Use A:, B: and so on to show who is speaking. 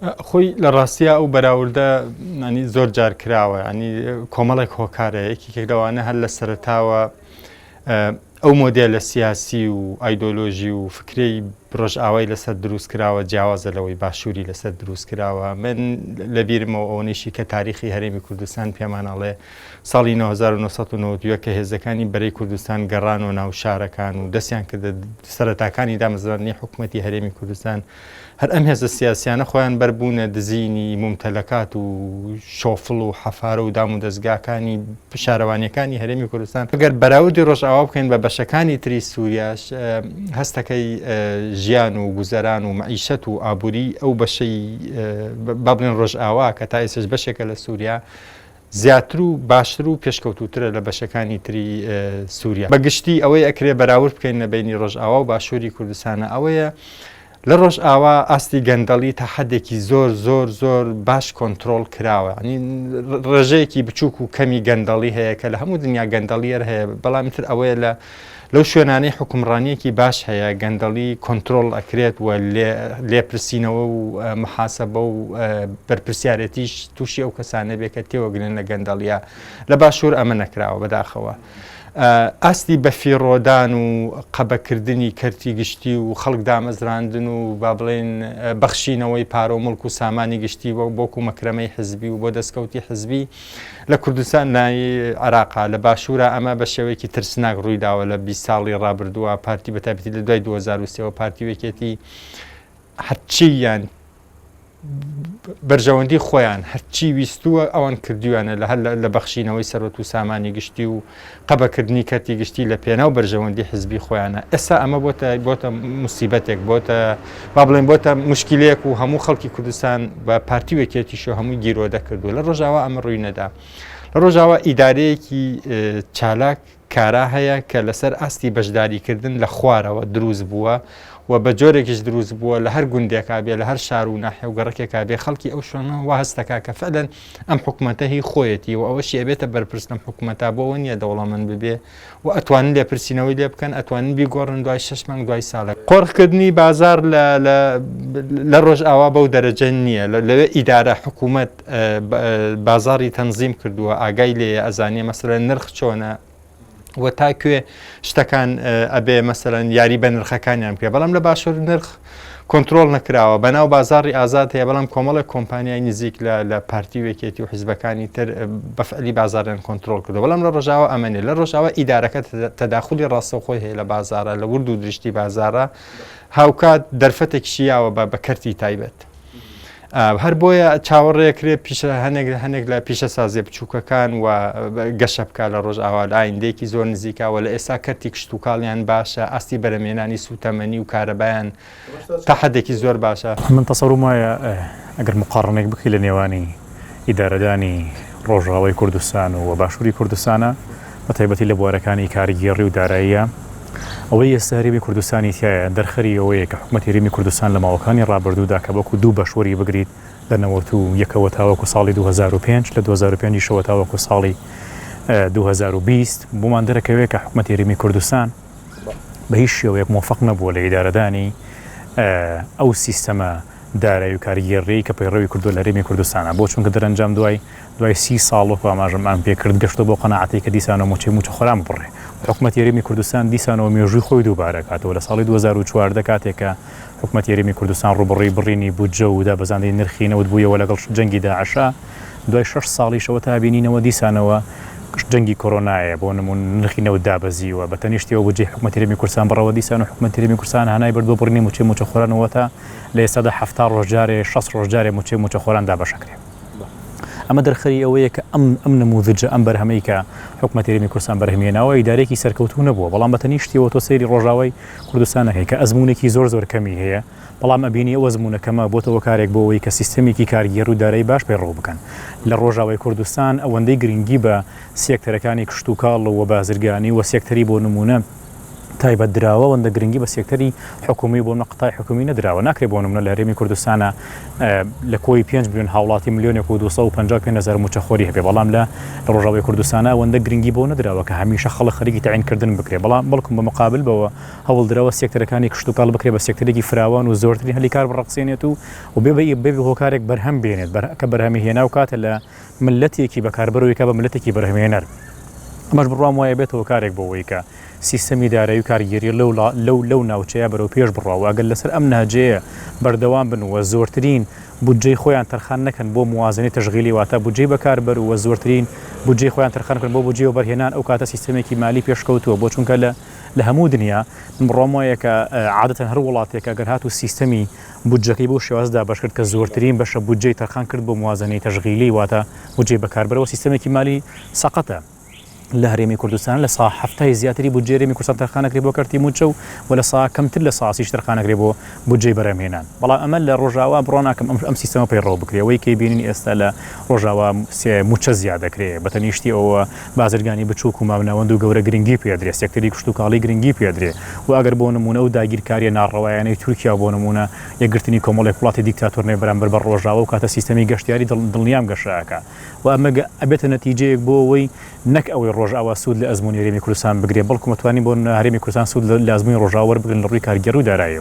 A: خۆی لە ڕاستیا ئەو بەراوردە ینی زۆر جار کراوە ینی کۆمەڵێک هۆکارە یەکێک لەوانە هەر لە سەرەتاوە ئەو مۆدێلە سیاسی و ئایدۆلۆژی و فکرەی ڕۆژئاوای لەسەر دروست کراوە جیاوازە لەوەی باشووری لەسەر دروست کراوە. من لەبیرمەوە ئەوەنەیشی کە تاریخی هەرێمی کوردستان پێمان ئەڵێ ساڵی 1991 کە هێزەکانی بەرەی کوردستان گەڕانەوە ناو شارەکان و دەستیان کردە سەرەتاکانی دامەزراندنی حکومەتی هەرێمی کوردستان هەر ئەم هێزە سیاسیانە خۆیان بەربوونە دزینی مومتەلەکات و شۆفڵ و حەفارە و دامودەزگاکانی شارەوانیەکانی هەرێمی کوردستان. ئەگەر بەراوردی ڕۆژئاوا بکەین بە بەشەکانی تری سوریاش هەستەکەی ژیان و گوزەران و مەعیشەت و ئابووری ئەو بەشەی با بڵێن ڕۆژئاوا کە تا ئێستاش بەشێکە لە سوریا زیاتر و باشتر و پێشکەوتووترە لە بەشەکانی تری سووریا. بە گشتی ئەوەی ئەکرێ بەراورد بکەین لە بەینی ڕۆژئاوا و باشووری کوردستانە ئەوەیە لە ڕۆژئاوا ئاستی گەندەڵی تا حەدێکی زۆر زۆر زۆر باش کۆنترۆڵ کراوە ینی ڕێژەیەکی بچووک و کەمی گەندەڵی هەیە کە لە هەموو دنیا گەندەڵیەر هەیە بەڵام تر ئەوەیە لە لەو شوێنانەی حوکمڕانییەکی باش هەیە، گەندەڵی کۆنترۆڵ ئەکرێت و لێپرسینەوە و محاسەبە و بەرپرسیارێتیش تووشی ئەو کەسانە بێ کە تێوەگلن لە گەندەڵیە. لە باشوور ئەمە نەکراوە بەداخەوە. ئاستی بەفیڕۆدان و قەبەکردنی کەرتی گشتی و خەڵک دامەزراندن و با بڵێین بەخشینەوەی پارە و موڵک و سامانی گشتی بۆ وەکوو مەکرەمەی حزبی و بۆ دەستکەوتی حزبی لە کوردستان نا عێراقا لە باشوورا ئەمە بە شێوەیەکی ترسناک ڕووی داوە لە 20 ساڵی ڕابردووە پارتی بە تایبەتی لە دوای 2003 ەوە پارتی و یەکێتی هەرچییان بەرژەوەندی خۆیان هەرچی ویستووە ئەوان کردویانە لە هەر لە بەخشینەوەی سەرۆت و سامانی گشتی و قەبەکردنی کەرتی گشتی لە پێناو بەرژەوەندی حزبی خۆیانە ئێستا ئەمە بۆتە بۆتە موسیبەتێک بۆتە با بڵێن بۆتە مشکلەیەک و هەموو خەڵکی کوردستان بە پارتی و یەکێتیش و هەمووی گیرۆدە کردووە لە ڕۆژاوا ئەمە ڕووی نەدا لە ڕۆژاوا ئیدارەیەکی چالاک کارا هەیە کە لەسەر ئاستی بەشداریکردن لە خوارەوە دروست بووە و بە جۆرێکیش دروست بووە لە هەر گوندێکا بێ لە هەر شار و ناحیە و گەڕەکێکا بێ خەڵکی ئەو شوێنە وا هەست دەکا کە فعلەن ئەم حکومەتە هی خۆیەتی و ئەوەشی ئەبێتە بەرپرس لەم حکومەتە بۆ ئەوە نییە دەوڵەمەند ببێ و ئەتوانن لێپرسینەوەی لێ بکەن ئەتوانن بیگۆڕن دوای شەش مانگ دوای ساڵێک. قۆرخکردنی بازاڕ لە لە لە ڕۆژئاوا بەو دەرەجە نییە لەوێ ئیدارە حکوومەت بازاڕی تەنزیم کردووە ئاگای لێیە ئەزانێ مەسەلەن نرخ چۆنە و تا کوێ شتەکان ئەبێ مەسەلەن یاری بە نرخەکانیان بکرێت بەڵام لە باشوور نرخ کۆنترۆڵ نەکراوە بەناو بازاڕی ئازاد هەیە بەڵام کۆمەڵێک کۆمپانیای نزیک لە لە پارتی و یەکێتی و حیزبەکانی تر بەفعلی بازاریان کۆنترۆڵ کردو بەڵام لە ڕۆژاوا ئەمە نیە لە ڕۆژاوا ئیدارەکە تەداخلی ڕاستەوخۆی هەیە لە بازارە لە ورد و درشتی بازارە هاوکات دەرفەتێکیشی یاوە بە بە کەرتی تایبەت. هەر بۆیە چاوەڕێکرێ پیشە هەنێک هەنێک لە پیشەسازیە بچووکەکان و گەشە بکە لە ڕۆژئاوا لە ئایندەیەکی زۆر نزیکەوە لە ئێستا کەرتی کشتوکاڵیان باشە ئاستی بەرەمێنانی سووتەمەنی و کارەبایان تا حدێکی زۆر باشە.
B: من تەسەورم وایە ئەگەر مقاڕنەیەک بکەی لە نێوانی ئیدارەدانی ڕۆژئاوای کوردستان و باشووری کوردستانە بە تایبەتی لە بوارەکانی کارگێڕی و داراییە ئەوەی ئێستا هەرێمی کوردستانی تیایە دەرخەری ئەوەیە کە حکومەتی هەرێمی کوردستان لە ماوەکانی ڕابردوودا کە وەکو دوو بەش وەری بگریت لە 91 ەوە تاوەکو ساڵی 2005 لە 2005 یشەوە تاوەکو ساڵی 2020 بۆمان دەرەکەوێت کە حکومەتی هەرێمی کوردستان بە هیچ شێوەیەک مۆفەق نەبووە لە ئیدارەدانی ئەو سیستەمە دارایی و کارگێڕیی کە پەیڕەوی کردووە لە هەرێمی کوردستانا بۆ چونکە دەرەنجام دوای دوای سی ساڵ وەکو ئاماژەمان پێ کرد گەشتووە بەو قەناعەتەی کە دیسانەوە مووچەی مووچەخۆران ببڕێ و حکومەتی هەرێمی کوردستان دیسانەوە مێژووی خۆی دووبارە کاتەوە لە ساڵی 2014 کاتێک کە حکومەتی هەرێمی کوردستان ڕووبەڕووی بڕینی بودجە و دابەزاندنی نرخی نەوت بوویەوە لەگەڵ جەنگی داعشا دوای شەش ساڵیشەوە تا بینینەوە دیسانەوە جەنگی کۆرۆنایە بۆ نموون نرخی نەوت دابەزیوە بە تەنیشتیەوە بودجەی حکومەتی هەرێمی کوردستان بڕەوە دیسان و حکومەتی هەرێمی کوردستان هانای برد بۆ بڕینی مووچەی مووچەخۆران و تا لە ئێستادا 70 ڕۆژ جارێ 60 ڕۆژ جارێ مووچەی مووچەخۆران دابەشەکرێ. ئەمە دەرخەری ئەوەیە کە ئەم ئەم نموذجە ئەم بەرهەمەی کە حکومەتی هەرێمی کوردستان بەرهەمی هێناوە ئیدارەیەکی سەرکەوتوو نەبووە بەڵام بە تەنیشتیەوە تۆ سەیری ڕۆژاوای کوردستان ئەکەی کە ئەزموونێکی زۆر زۆر کەمی هەیە بەڵام ئەبینی ئەو ئەزموونە کەمە بۆتە هۆکارێک بۆ ئەوەی کە سیستەمێکی کارگێڕی و دارایی باش پەیڕەو بکەن لە ڕۆژاوای کوردستان ئەوەندەی گرنگی بە سێکتەرەکانی کشتوکاڵ و بازرگانی و سێکتەری بۆ نموونە. تایبەت دراوە ئەوەندە گرنگی بە سێکتەری حکومی و بۆ نمونە قەتاعی حکومی نەدراوە ناکرێت بۆ نمونە لە هەرێمی کوردستانە لە کۆی 5 ملیۆن هاوڵاتی ملیۆنێک و 255 هەزار موچەخۆری هەبێ بەڵام لە لە ڕۆژاوای کوردستانە ئەوەندە گرنگی بۆ نەدراوە کە هەمیشە خەڵک خەریکی تەعینکردن بکرێ بەڵام بەڵکم بە مقابل بەوە هەوڵدراوە سێکتەرەکانی کشتوکاڵ بکرێ بە سێکتەرێکی فراوان و زۆرترین هەلی کار بڕەخسێنێت و و بێ بێ هۆکارێک بەرهەم بێنێت بەر کە بەرهەمی هێنا و کاتە لە ملەتێکی بەکاربەرەوەی کا بە ملەتێکی بەرهەمهێنەر. ئەمەش بڕوام وایە بێتە هۆکارێک بۆ ئەوەی کە سیستەمی دارایی و کارگێری لەو لەو لەو ناوچەیە بەرەو پێش بڕوا و ئەگەر لەسەر ئەم نەهجەیە بەردەوام بن و زۆرترین بودجەی خۆیان تەرخان نەکەن بۆ موازنەی تەشغیلی واتە بودجەی بەکاربەر و زۆرترین بودجەی خۆیان تەرخان بکەن بۆ بودجەی وەبەرهێنان ئەو کاتە سیستەمێکی مالی پێشکەوتووە بۆ چونکە لە لە هەموو دنیا من بڕوام وایە کە عادەتەن هەر وڵاتێک ئەگەر هاتوو سیستەمی بودجەکەی بەو شێوازە دابەش کرد کە زۆرترین بەشە بودجەی تەرخان کرد بۆ موازنەی تەشغیلی واتە بودجەی بەکاربەرەوە سیستەمێکی مالی سەقەتە لە هەرێمی کوردستان لە سا حەفتای زیاتری بودجەی هەرێمی کوردستان تەرخان ئەکرێ بۆ کەرتی مووچە و و لە سا کەمتر لە سا سیش تەرخان ئەکرێ بۆ بودجەی بەرهەمهێنان بەڵام ئەمە لە ڕۆژاوا بڕوا ناکەم ئەم ئەم سیستەمە پەیڕەو بکرێ ئەوەی کەی بینین ئێستا لە ڕۆژاوا سێ مووچە زیاد دەکرێ بە تەنیشتی ئەوە بازرگانی بچووک و مامناوەند و گەورە گرنگی پێ ئەدرێ سێکتەری کشتوکاڵی گرنگی پێ ئەدرێ و ئەگەر بۆ نموونە ئەو داگیرکارییە ناڕەوایانەی تورکیا بۆ نموونە یەکگرتنی کۆمەڵێک وڵاتی دیکتاتۆر نەبێ بەرامبەر بە ڕۆژاوا ئەو کاتە سیستەمی گەشتیاری دڵنیام گەشە ئەکا و ئەمە ئەبێتە نەتیجەیەک بۆ ئەوەی نەک ئەوەی ڕۆژئاوا سوود لە ئەزموونی هەرێمی کوردستان بگرێ بەڵکو ئەتوانین بۆ هەرێمی کوردستان سوود لە ئەزموونی ڕۆژئاوا وەربگرن لە ڕووی کارگێڕی و داراییەوە.